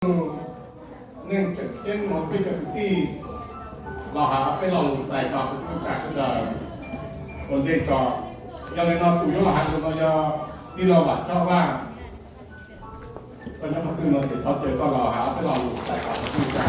neeg tseem ceeb hauv peb cov kwv tij los hais peb lo lus txais tos tus tub tsa sawv daws ua ntej tso. Yog li no tus yuav los hais lus no yog tij laug Vam Choj Vaj. Koj nyob qhov twg no ces thov caw koj los hais peb lo lus txais tos tus tub tsa.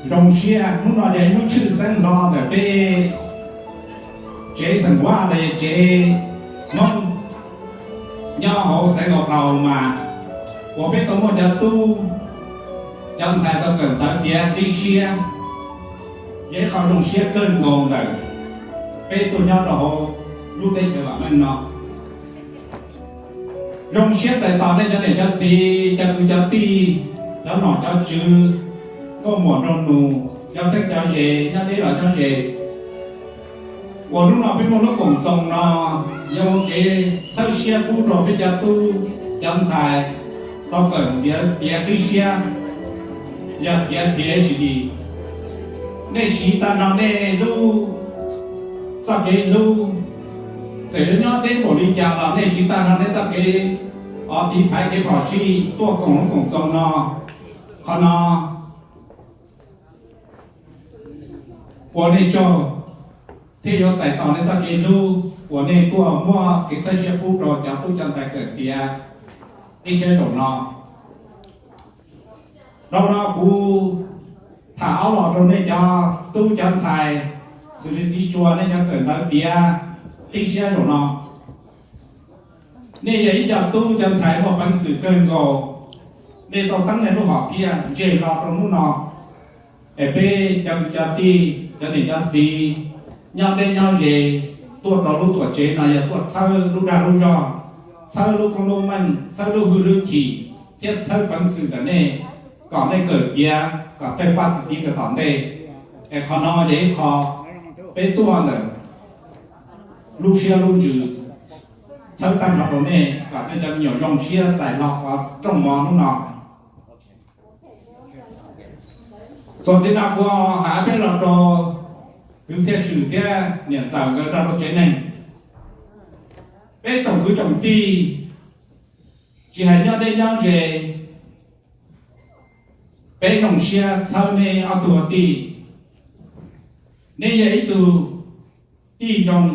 Zoo siab hnub no yog ib hnub tshwj xeeb hlo ntawm peb tsev xeem Vaj los yog tsev Hmoob nyob hauv xeev Los Tsuas mas uas peb tau muaj cov tub cov ntxhais tau kawm ntawv tiav qib siab, yog ib qho zoo siab kawg nkaus ntawm peb tuaj nyob rau hauv lub teb chaws vam meej no. Zoo siab txais tos nej cov niam cov txiv, cov kwv cov tij, cov nom cov tswv, nkauj muam nraug nus, cov txheeb cov ze, nyob deb los nyob ze, uas hnub no peb muaj lub koom txoos no, yog ua kev txhawb siab pub rau peb cov tub cov ntxhais tau kawm tiav qib siab, yog tiav tiav tsis dim. Nej siv tag nrho nej lub txoj kev hlub, txawm yuav nyob deb npaum li cas los nej siv tag nrho nej txoj kev tiv thaiv kev phom sij tuaj koom lub koom txoos no. Qhov no ua nej tsaug thiab yuav txais tos nej txoj kev hlub uas nej tuaj muab kev txhawb siab pub rau cov tub cov ntxhais kawm tiav qib siab zaum no. Dhau no kuv tham ob los rau nej cov tub cov ntxhais xws li txiv Tsua, nej cov kawm ntawv tiav qib siab zaum no. Nej yog ib co tub cov ntxhais muaj peev xwm kawg nkaus, nej tau teeb nej lub hom phiaj ntseg los rau hnub no. Es peb cov kwv cov tij, cov niam cov txiv nyob deb nyob ze, tuaj rau lub tuam tsev no yog tuaj txhawb lub dag lub zog, txhawb lub koob lub meej, txhawb lub hwj lub chim thiab txhawb peev xwm ntawm nej kom nej kawm tiav kom tawg paj txi txiv rau tom ntej. Es qhov no yog ib qho peb tuaj ntawm lub siab lub ntsws txhawb tag nrho rau nej kom nej cov me nyuam zoo siab txais hlo qhov rooj mov hnub no. Txuas ntxiv no kuv hais peb los rau kwv Txhiaj Tswm thiab niam ntxawm nkawd nrog rau tsev neeg. Peb tsoom kwv tsoom tij, tsis hais nyob deb nyob ze, peb zoo siab txhawb neb ob tug ua tij. Neb yog ib tug tij zoo,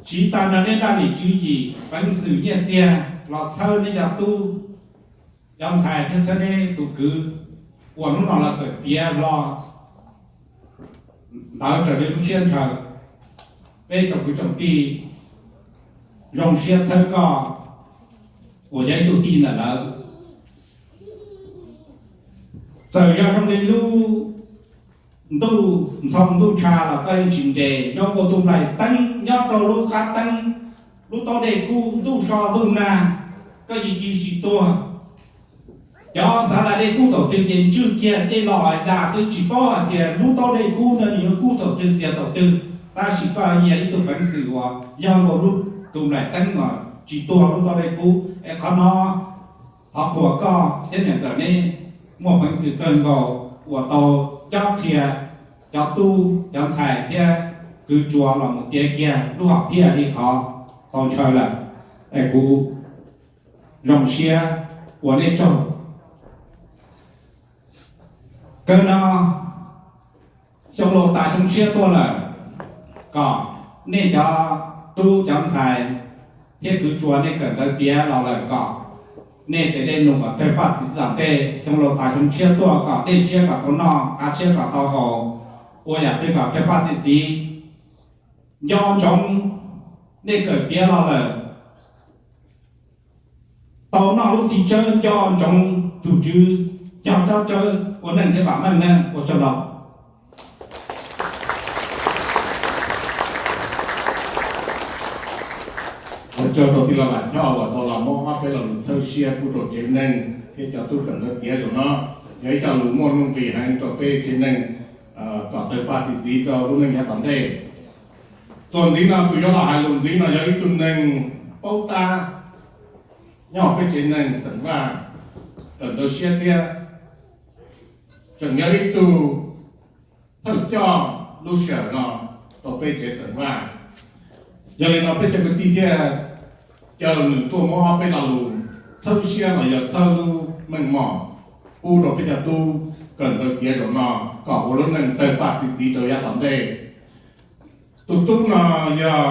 siv tag nrho neb dab lim tswv yim peev xwm nyiaj txiag los txhawb neb cov tub cov ntxhais thiab txhawb neb tus kwv uas hnub no los kawm tiav hlo ntawv raws li lub siab ntshaw. Peb tsoom kwv tsoom tij zoo siab txhawb koj uas yog ib tug tij ntawm lawv. Txawm yog zoo li lub ntuj ntxhoo ntuj tsha los koj yeej tsis nres, zoo nkaus tus nplaim teeb nyob rau lub qab teeb, lub taub dej kub ntuj so ntuj nag, koj yeej cig tsis tuag. Cov xav las dej kub thaum twg ces ntswj kiag dej los hais dag xwb, tsis paub hais tias lub taub dej kub ntawd nws yuav kub thaum twg txias thaum twg, tab sis koj yog ib tug peev xwm uas yog nkaus lub tus nplaim teeb uas tsis tuag lub taub dej kub. Es qhov no thov qhuas koj thiab niam ntxawm neb muaj peev xwm kawg nkaus uas tau cob qhia cov tub cov ntxhais thiab kwv Tsua los mus tiav kiag lub hom phiaj li qhov tau ntshaw lawm. Es kuv zoo siab ua nej tsaug. Kawg no xyoo laus tas xyoo tshiab tuaj lawm, kom nej cov tub cov ntxhais thiab kwv Tsua nej kawm ntawv tiav los lawm kom nej tes dej num kom tawg paj txi txi tom ntej, xyoo laus tas xyoo tshiab tuaj kom dej tshiab kom tau noj, av tshiab kom tau haus, ua yam twg kom tawg paj txi txiv. Nco ntsoov nej kawm tiav los lawm, tau noj lub txiv tsawb, nco ntsoov tus tswv cog cob tsawb ua neej thiab vam meej na. Ua tsaug ntau. Ua tsaug rau tij laug Vam Choj uas tau los muab ob peb lo lus txhawb siab pub rau tsev neeg thiab cov tub kawm ntawv tiav zaum no. Yog ib co lus muaj nuj nqis heev rau peb tsev neeg kom tawg paj txi txiv rau lub neej nyob tom ntej. Txuas ntxiv no tus yuav los hais lus ntxiv no yog ib tug neeg paub tab, nyob peb tsev neeg xeem Vaj, kawm ntawv siab thiab tseem yog ib tug thawj coj lub sij hawm no rau peb tsev xeem Vaj. Yog li no peb cov kwv tij thiaj caw nws tuaj muab ob peb lo lus txhawb siab los yog txhawb lub meej mom pub rau peb cov tub kawm ntawv tiav zaum no kom ua lub neej tawg paj txi txiv rau yav tom ntej. Tus tub no yog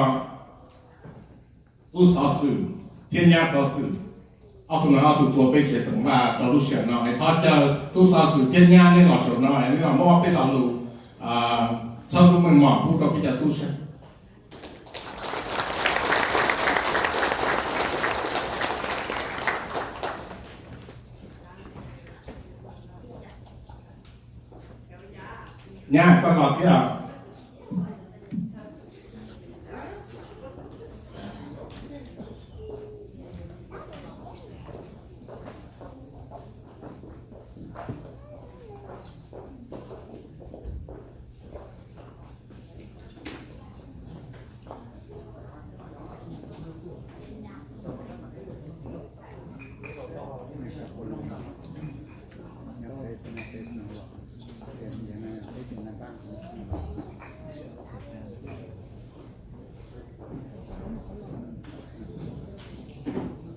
tub xov xwm thiab nyab xov xwm, ob tug no ob tug tuav peb tsev xeem Vaj rau lub sij hawm no es thov caw tub xov xwm thiab nyab neb los saum no es neb los muab peb lo lus txhawb lub meej mom pub rau peb cov tub saib. Nyab koj los thiab.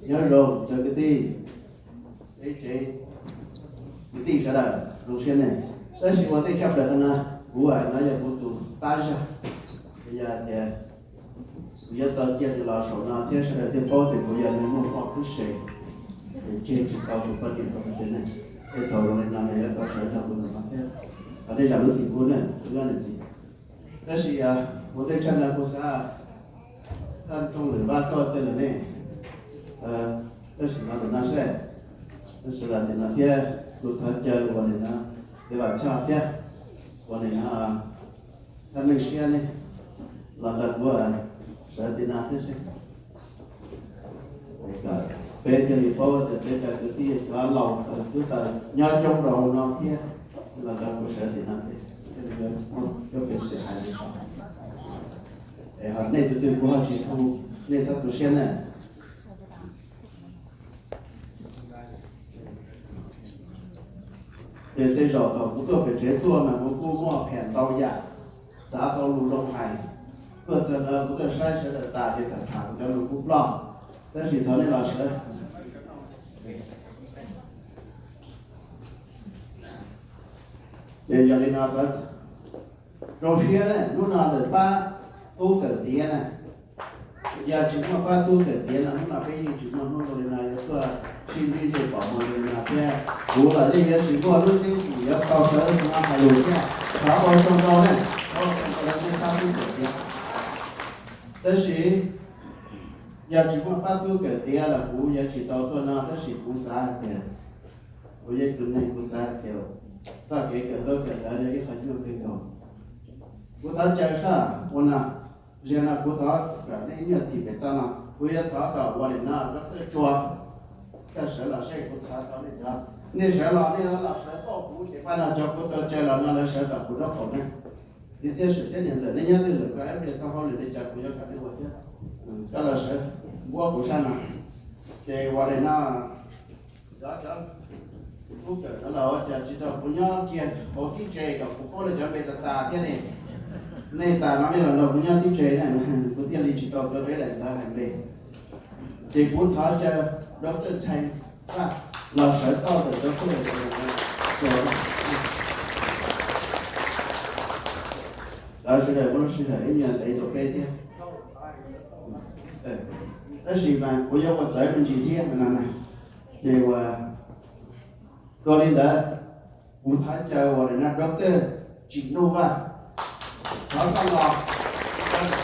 Nyob zoo cov kwv tij, peb tsev kwv tij sawv daws zoo siab ne. Tab sis ua ntej tshaj plaws no, kuv no yog kuv tus tab zag, yog tias kuv yuav tau cia nws los saum no thiab sawv daws thiaj paub tias kuv yog neeg muaj poj kub se, tseg tsis tau tus poj niam rau qhov tias ne, tej thaum zoo li no nws yuav tau sawv nrog kuv ntawm no thiab. Thov nej zam lub txim pub ne, kuv nyob niam txiv. Tab sis ua ntej tshaj no kuv xav thaj txooj lwm vaj koj tej lawm ne, tab sis no ntawm no seb, tab sis los ntawm no thiab kuv thov caw ua nim no txiv Vam Choj thiab ua nim no thaj neej siab ne los nrog kuv sawv tim no thiab seb. Peb thiaj li paub tias peb cov kwv tij cov laus twb tawm nyob coob rau hauv no thiab, los nrog kuv sawv tim no thiab, coj peb xwm hais li no. Es ho nej tus twg kuv ho tsis hu, nej txhob tu siab na. Ces tej zaum thaum kuv tuaj pem tsev tuaj mas kuv kuj muaj phem ntau yam, xav tau lus zoo hais, tuaj txog ntawd kuv tuaj saib sawv daws tas ces tham tham kuv cov lus kuj ploj. Tab sis thov nej los sawv. Ces yog li no, zoo siab na, hnub no ntawm pab tub kawm tiav na, yog tsis muaj pab tub kawm tiav no hnub no peb yeej tsis muaj hnub zoo li no yuav tuaj sib ntsib ntsej pom muag li no thiab. Kuv los yeej yuav tsis muaj lub ceeb tsum yuav tau sawv no hais lus thiab. Thov ua tsaug ntau na, thov ua tsaug ntau rau pab tub kawm tiav. Tab sis yog tsis muaj pab tub kawm tiav los kuv yuav tsis tau tuaj no, tab sis kuv xav hais tias, kuv yog ib tug neeg kuv xav hais tias txoj kev kawm ntaub kawm ntawv yog ib qho nyuaj kawg nkaus. Kuv thov caw sab ua no, zaum no kuv thov kom nej nyuaj thim pem toj no, kuv yuav thov kom ua li no, rau tej tsua koj sawv los seb kuv txhais tau nej cov, nej sawv los nej los sawv toj kuv ces pab no cov kuv tau caw los no lawv sawv tom kuv nraub qaum ne. Txiv thiab sim thiab niam ntxawm nej nyob twj ywm, koj ib pliag txog hauj lwm li cas kuv yuav kom nej ua thiab. Koj los sawv npuab kuv sab no, ces ua li no, cov cov tub kawm no los ua cas tsis tau kuv nyob kiag hauv tib tsev kom kuv paub lawv cov npe tas tas thiab ne. Nej tas no nej los nrog kuv nyob tib tsev na, kuv thiaj li tsis tau tuav rawv daim ntawv hais npe. Ces kuv thov caw Doctor Ntxhee Vaj los sawv toj ntawm Doctor, lawv sawv daws muab lub sij hawm ib nyuag ntev rau peb thiab. Tab sis mas kuv yuav ua txawv me ntsis thiab no na. Ces ua, dua li ntawd, kuv thov caw ua li no Doctor Tsim Nuj Vaj, thov koj los,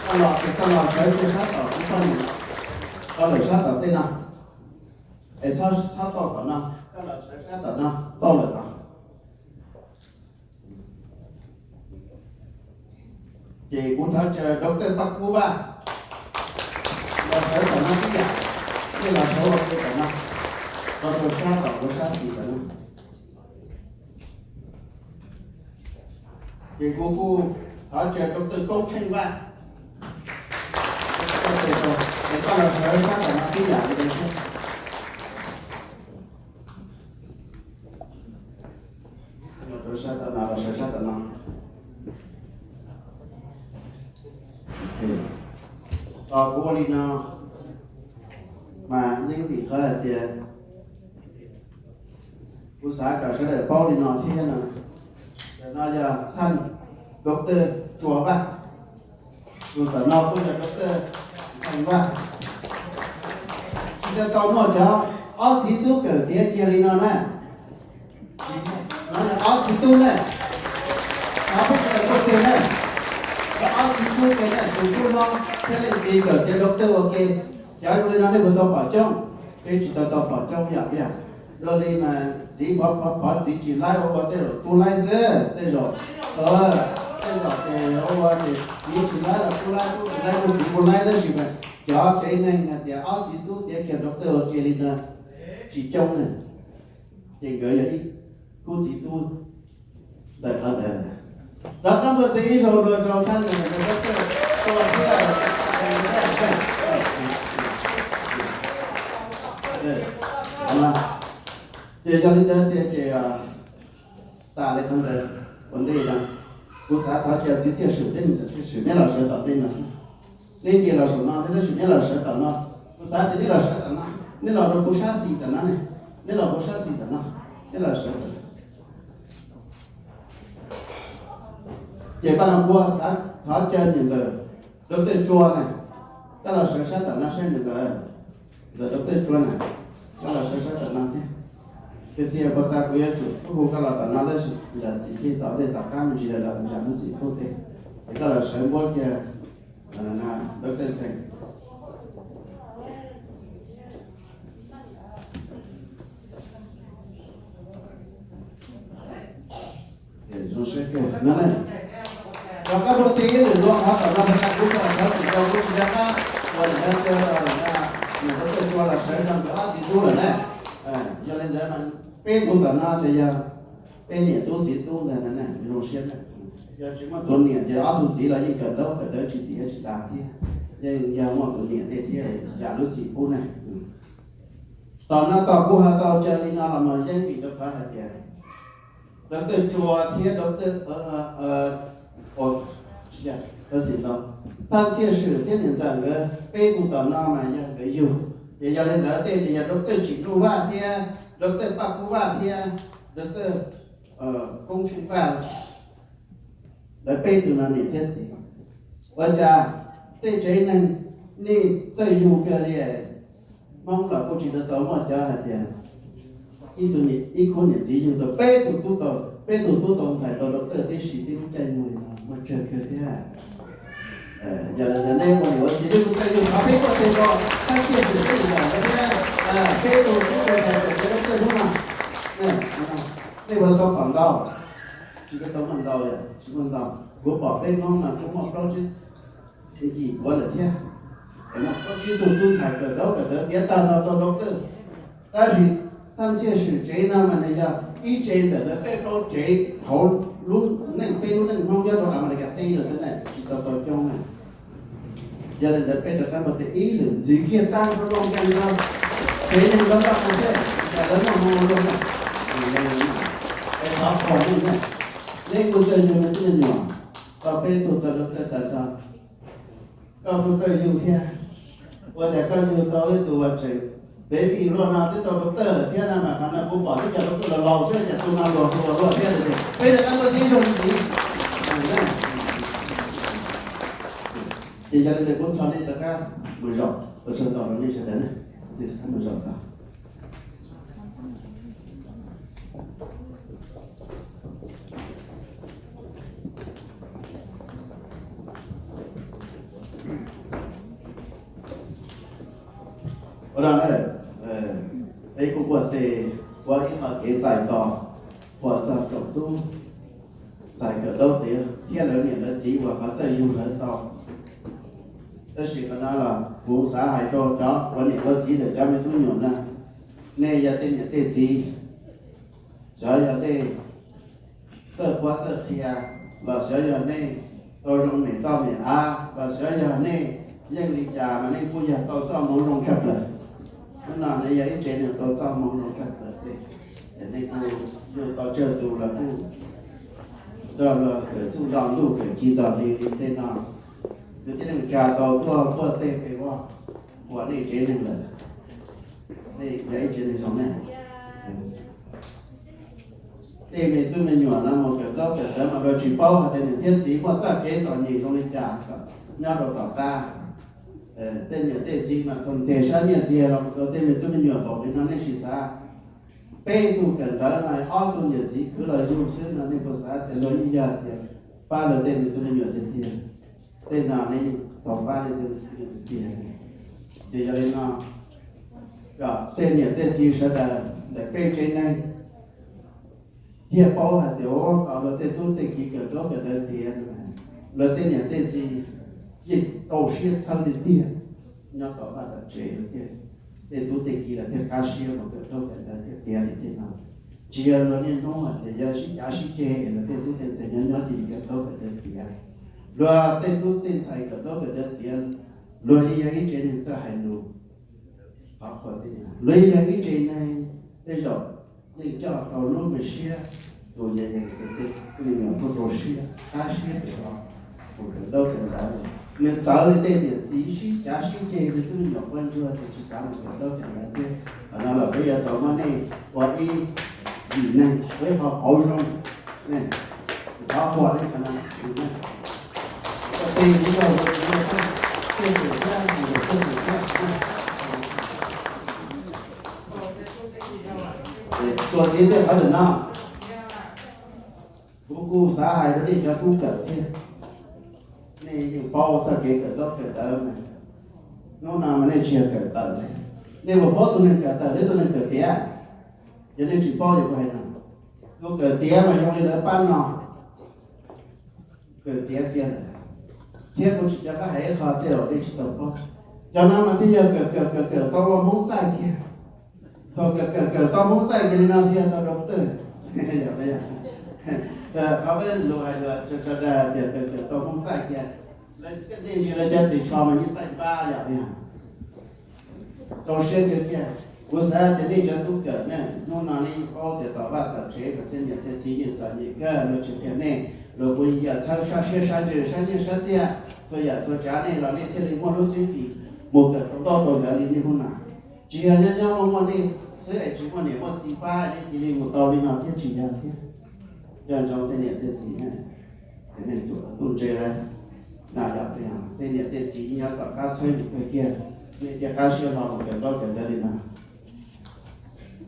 koj los ces koj los sawv kiag sab tom kuv poj niam, koj lawm sab tom tej no, es txhob, txhob tau tom no, koj los sawv sab tom no tau lawm no. Ces kuv thov caw Doctor Paj Kub Vaj los sawv tom no tib yam, nej los sawv ua ke tom no, rau rau sab tom kuv sab xis tom no. Ces kuv kuj thov caw Doctor Koob Tsheej Vaj, es koj los sawv sab tom no tib yam li ntawd thiab. Sawv sab tom no los sawv sab tom no. Tos kuv ua li no mas yeej vim qhov hais tias kuv xav kom sawv daws paub li no thiab no. Ntawm no yog thaj Doctor Tsua Vaj, tus tom no kuj yog Doctor Ntxhee Vaj. Tsis tau tau muaj cov ob txiv tub kawm tiav kiag li no na. No yog ob txiv tub na, xav pub sawv daws tuaj twg na, yog ob txiv tub ke na, tus tub hlob thiab leej txiv kawm tiav Doctor ua ke. Cov zoo li no nej puas tau pom coob? Peb tsis tau tau pom coob yam yam. Dua li mas txiv phov phov phov txiv tsis laib ua ua tej zaum tub laib xwb, tej zaum, tej zaum ces ua ua ces txiv tsis laib los tub laib, tub tsis laib los txiv kuj laib, tab sis mas cov tsev neeg hais tias ob txiv tub tiav kiag Doctor ua ke li no tsis coob na. Ces nkawd yog ib khub txiv tub ntawm qhov ntawd. Rov qab npuaj teb ib zaug dua rau thaj Doctor Tsua thiab. Ces yog li ntawd thiab ces tas li qhov ntawd ua ntej no, kuv xav thov caw txiv Txiaj Swm thiab niam ntxawm Txiaj Swm neb los sawv tom ntej no xwb. Neb cia los saum no thiab tab sis neb los sawv tom no. Kuv xav tias neb los sawv tom no, neb los rau kuv sab xis tom no ne, neb los kuv sab xis tom no, neb los sawv tom no. Ces paj no kuv xav thov caw niam ntxawm Doctor Tsua na, koj los sawv sab tom no saib niam ntxawm, ntxawm Doctor Tsua na, koj los sawv sab tom no thiab. Tiag tiag puas tas kuv yuav tsum hu koj los tom no tab sis ntawm txim tej tom tej tom qab me ntsis lawm los zam lub txim pub tej, es koj los sawv npuab kiag Doctor Ntxhee. Zoo siab kawg no ne. Rov qab npuaj teb ib lwm dua qhov tom no, kuv xav thov txim rau kuv tsis nco qab ua li ntawd, nws Doctor Tsua los sawv nrog nkawd ob txiv tub lawm na. Yog li ntawd mas peb tug tom no ces yog peb niam tub txiv tub ntag na, zoo siab na. Yog tsis muaj tus niam ces ob tug txiv los yeej kawm ntaub kawm ntawv tsis tiav tsis tas thiab, yeej yog muaj tus niam tej thiab zam lub txim pub na. Tom no tos kuv ho tau caw li no los mas yeej vim rau qhov hais tias Doctor Tsua thiab Doctor, thaj Txhiaj Swm thiab niam ntxawm nkawd peb tug tom no mas yog nkawd yug. Ces yog li ntawd tej ces yog Doctor Tsim Nuj Vaj thiab Doctor Paj Kub Vaj thiab Doctor Koob Tsheej Vaj, lawv peb tug no niam thiab txiv. Ua cas tej tsev neeg nej txawj yug kawg li, Hmoob los kuj tsis tau tau muaj cov hais tias ib tug, ib khub niam txiv yug tau peb tug tub, tau peb tug tub tau ntxhais tau Doctor tib si tib lub caij nyoog li no muaj tsawg kawg thiab. Yog li ntawd nej ua niam ua txiv nej kuj txawj yug, thov peb tuaj txog rau thaj Txhiaj Swm thiab niam ntxawm thiab, peb tug tub tau ntxhais tau Doctor hnub no. Nej puas tau pom ntau? Tsis tau tau muaj ntau, tsis muaj ntau. Kuv pom peb Hmoob mas kuj muaj plaub tsib yim puav lawm thiab. Muaj plaub tsib tug tub ntxhais kawm ntaub kawm ntawv tiav tag nrho tau Doctor. Tab sis thaj Txhiaj Swm tsev no mas nws yog ib tsev ntawm lawv peb plaub tsev hauv lub neej, peb lub neej Hmoob nyob rau Amelikas teb no xwb na, tsis tau tau coob na. Yog li ntawd peb rov qab npuaj teb ib lwm ntxiv kiag tag nrho zoo kawg nkaus, tsev neeg lawv noj qab thiab, lawv noj hmoo zoo na. Es thov qhuas nej na, nej kuj txawj yug me tub me nyuam, tau peb tug tau Doctor tag nrho. Koj kuj txawj yug thiab, ua cas koj yug tau ib tug uas tseem baby luaj no twb tau Doctor lawm thiab na, mas qhov no kuv pom twb cov Doctor los laus xwb, cas tus no luag hluas luaj thiab li. Peb rov qab tuaj tib zoo ntxiv. Ces yog li ntawd kuv thov nej rov qab mus zaum, ua tsaug ntau rau nej sawv daws na, nej rov qab mus zaum tau. Ua no na, peb kuj npuaj teb ua ib qho kev txais tos, qhuas txog tsoom tub ntxhais kawm ntaub tiav thiab lawv niam lawv txiv uas qhov txawj yug lawv tau. Tab sis qhov no los kuv xav hais rau cov ua niam ua txiv ntawm cov me tub me nyuam na, nej yog tej niam tej txiv, xyov yog nej txawj qhuab txawj qhia, los xyov yog nej tau zoo mem txoj mem av, los xyov yog nej yeej li cas mas nej kuj yog tau txoj hmoov zoo tshaj plaws. Hnub no nej yog ib tsev neeg tau txoj hmoov zoo tshaj plaws tej, es nej kuj yug tau tsawg tus los kuj Coj los kawm txuj nto ntuj kawm ci nto hli li tej no, nws tib neeg tsa tau tuaj puag tej pem vaj, ua nej tsev neeg lawm, nej yog ib tsev neeg zoo ne. Tej me tub me nyuam no mus kawm ntaub kawm ntawv mas luag tsis paub hais tias niam thiab txiv muaj txoj kev txom nyem zoo li cas nyob rau tom qab. Tej niam tej txiv mas txog tes sab nyiaj txiag los mus rau tej me tub me nyuam npaum li no nej tsis xav. Peb tug kawm ntawv no ob tug niam txiv khwv los yug xwb no nej puas xav tias luag yeej yog tias pab luag tej me tub me nyuam tiag tiag. Tej no nej yeej tau pab nej tej me tub me nyuam tiag tiag. Ces yog li no, kom tej niam tej txiv sawv daws ntawm peb tsev neeg thiaj paub hais tias ua kom luag tej tub tej kiv kawm ntaub kawm ntawv tiav, luag tej niam tej txiv yeej rau siab txhawb tiag tiag. Nyob tom vaj tom tsev luag thiaj, tej tub tej kiv los thiaj qab siab mus kawm ntaub kawm ntawv thiaj tiav li tej no. Tsis yog luag niaj hnub hais tias yog sib cav sib ceg es luag tej tub tej ntxhais nyob nyob cia li kawm ntaub kawm ntawv tiav. Luag tej tub tej ntxhais kawm ntaub kawm ntawv tiav, luag yeej yog ib tsev neeg txawj hais lus, qhov qhuas tej no, luag yeej yog ib tsev neeg tej zaum yeej coj tau lub me siab, tus yog yeej tej me nyuam kuj rau siab qab siab pem los mus kawm ntaub kawm ntawv. Nws txawv li tej niam txiv sib cav sib ceg li tub me nyuam quaj ntsuag tias tsis xav mus kawm ntaub kawm ntawv thiab. Qhov no los peb yuav tau muab nej ua ib yim neeg peb ho pauv zoo, thov qhuas nej qhov no. Tej ib zaug tej tej thiab, txuas ntxiv tej qhov ntawm no, kuv kuj xav hais rau nej cov tub kawm thiab. Nej yeej paub txoj kev kawm ntaub kawm ntawv mas, hnub no mas nej tsis yog kawm tawm li. Nej puas paub tus neeg kawm tawm thiab tus neeg kawm tiav? Yog nej tsis paub ces kuv hais no, tus kawm tiav mas zoo li lawv pab no, kawm tiav kiag lawm, thiab kuv tsis nco qab hais ib qho tej zaum nej tsis tau paub. Cov no mas thiaj yog kawm kawm kawm kawm tau ua Hmoob txaij kiag. Thaum kawm kawm kawm tau Hmoob txaij kiag li no thiaj tau doctor. Qhov peb lus hais tias kawm kawm tau Hmoob txaij kiag, nej ntsia lawv cov ris tsho mas yeej txaij npab yom li. Rau siab kiag kiag, kuv xav tias nej cov tub kawm ne, hnub no nej yeej paub tias tom vaj tom tsev mas tej niam tej txiv yeej txom nyem kawg, luag tsis qhia nej, luag kuj yeej yog txhawb sab siab sab ntsws sab nyiaj sab txiaj, txhua yam txhua tsav nej los nej thiaj li muaj lub ceeb fim mus kawm tau ntaub tau ntawv li niaj hnub no. Tsis yog nyob nyob muaj muaj nej xwb es tsis muaj niam muaj txiv pab nej cia li mus tau li no thiab tsis yog thiab. Nco ntsoov tej niam tej txiv ne, nej tsuas tu ntse lawm. No yog tej niam tej txiv nyob tom qab txhawb yus kawg kiag, nej thiaj qab siab hlo mus kawm ntaub kawm ntawv li no.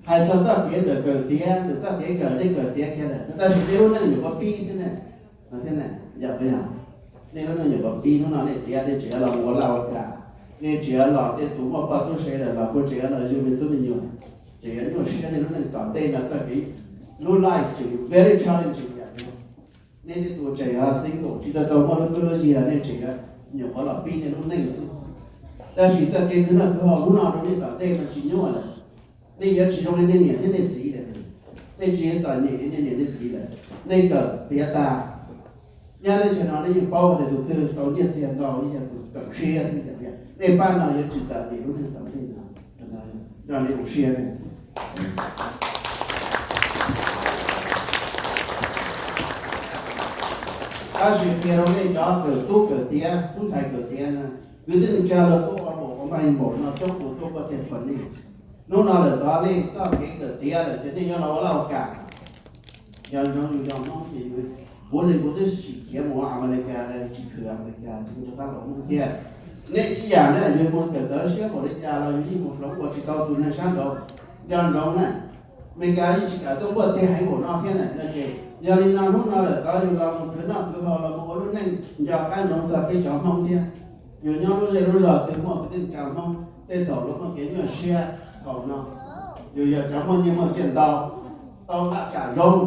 Hais txog txoj kev ntawm kawm tiav, ntawm txoj kev kawm nej kawm tiav kiag lawm, tab sis nej lub neej nyuam qhuav pib xwb ne. Thiab ne, yog, nej lub neej nyuam qhuav pib, hnub no nej tiav, nej tseem yuav los ua laj ua kam, nej tseem yuav los, tej tus muaj poj tub se lawm los kuj tseem yuav los yug me tub me nyuam, tseem yuav nyuaj siab. Nej lub neej tom ntej no txoj kev, lub life tseem very challenging yam. Nej tej tus tseem yuav single, tsis tau tau muaj lub cuab lub yig los nej tseem yuav nyuam qhuav los pib nej lub neej xwb. Tab sis txoj kev khwv noj khwv haus hnub no rau nej tom ntej no tsis nyuaj lawm. Nej yuav tsis zoo li nej niam thiab nej txiv lawm. Nej tsis txom nyem li nej niam nej txiv lawm, nej kawm tiav tag. Nyob nej tsev no nej yeej paub tias tus twg tau nyiaj txiag ntau yeej yog tus kawm siab xwb tiag tiag. Nej pab no yuav tsis txom nyem lub neej tom ntej no. Nco nej ua siab ne. Tab sis qhia rau nej cov kawm tub kawm tiav, tub ntxhais kawm tiav na, kwv tij neej tsa los tuaj ua npaum ua npaig npaum no coob tus tuaj puag tej qhua nej. Hnub no lawm tod nej txoj kev kawm tiav lawm ces nej yuav los ua laj ua kam. Nco ntsoov yus yog Hmoob ces yus, kuv li kuv twb sim khiav mus ua Amelikas, tsis khwv Amelikas ces kuv rov qab los Hmoob thiab. Nej ib yam na, yus mus kawm ntawv siab npaum li cas los yus yeej mus hloov ua tsis tau tus neeg sab nraud. Nco ntsoov na, Amelikas yeej tsis kam tuaj puag tej heev npaum no thiab na no ces yog li no hnub no lawm tod yus los mus khwv noj khwv haus los mus ua lub neej nco qab ntsoov txog peb cov Hmoob thiab. Yus nyob lub zej lub zog twg muaj kwv tij neej tsa Hmoob, tej thaum luag muaj kev nyuaj siab thaum no, yus yog cov muaj nyiaj muaj txiaj ntau, tau laj kam zoo,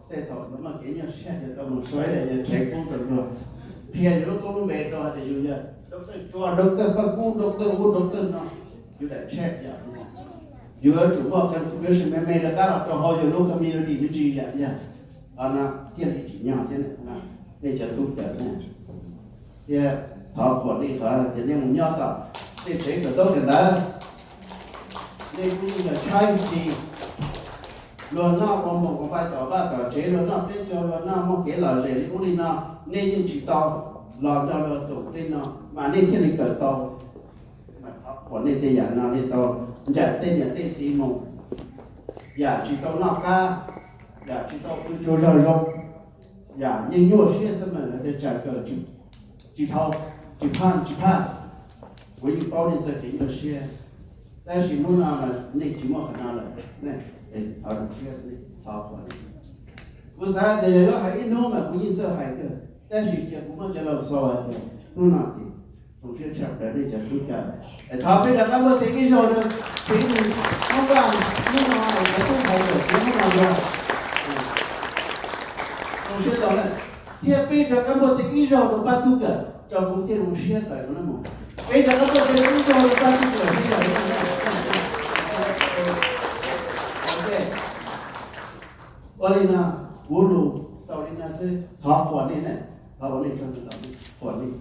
tej thaum luag muaj kev nyuaj siab ces tau mus suav ib daim yawg tshev kub rau luag, qhia yus lub koob lub npe rau hais tias yus yog doctor Tsua, doctor Paj Kub, doctor ub doctor no, yus daim check yom. Yus yuav tsum muaj contribution me me rov qab los rau hauv yus lub community me ntsis yom, yog qhov no thiaj li tsim nyog thiab. Nej cov tub kawm na, thiab thov qhuas nej qhov tias nej mus nyob tom tej tsev kawm ntaub kawm ntawv, nej kuj yeej yog tshaib ntsis, luag noj ua mus ua paj tom vaj tom tsev, luag noj peb caug, luag noj muaj kev lom zem li ub li no, nej yeej tsis tau los nrog luag tus tej no mas nej thiaj li kawm tau. Mas thov qhuas nej tej yam no nej tau ncaim tej niam tej txiv mus, yam tsis tau noj qab, yam tsis tau pw tsaug zog zoo, yam yeej nyuaj siab xwb mas lawv tias tsam kawm tsis dhau, tsis pass, tsis pass. Kuv yeej paub nej txoj kev nyuaj siab, tab sis hnub no nej tsis muaj qhov no lawm, thov zoo siab, thov qhuas nej. Kuv xav tias yog yuav hais ib hnub mas kuv yeej txawj hais kawg, tab sis cia kuv muab cov laus xaus hais tias hnub no ces zoo siab tshaj plaws nej cov tub kawm. Thov peb rov qab npuaj tes ib zaug rau peb tus Hmoob Vaj hnub no, cov tub hais kawm hnub no, zoo siab tau lawm. Thiab peb rov qab npuaj tes ib zaug rau pab tub kawm, tso kuv thiaj zoo siab tawm no na mus. Peb rov qab npuaj tes ib zaug rau pab tub kawm, peb yog ua li no, kuv lus xaus li no xwb, thov qhuas nej na, thov ua nej tsaug ntau, qhuas nej.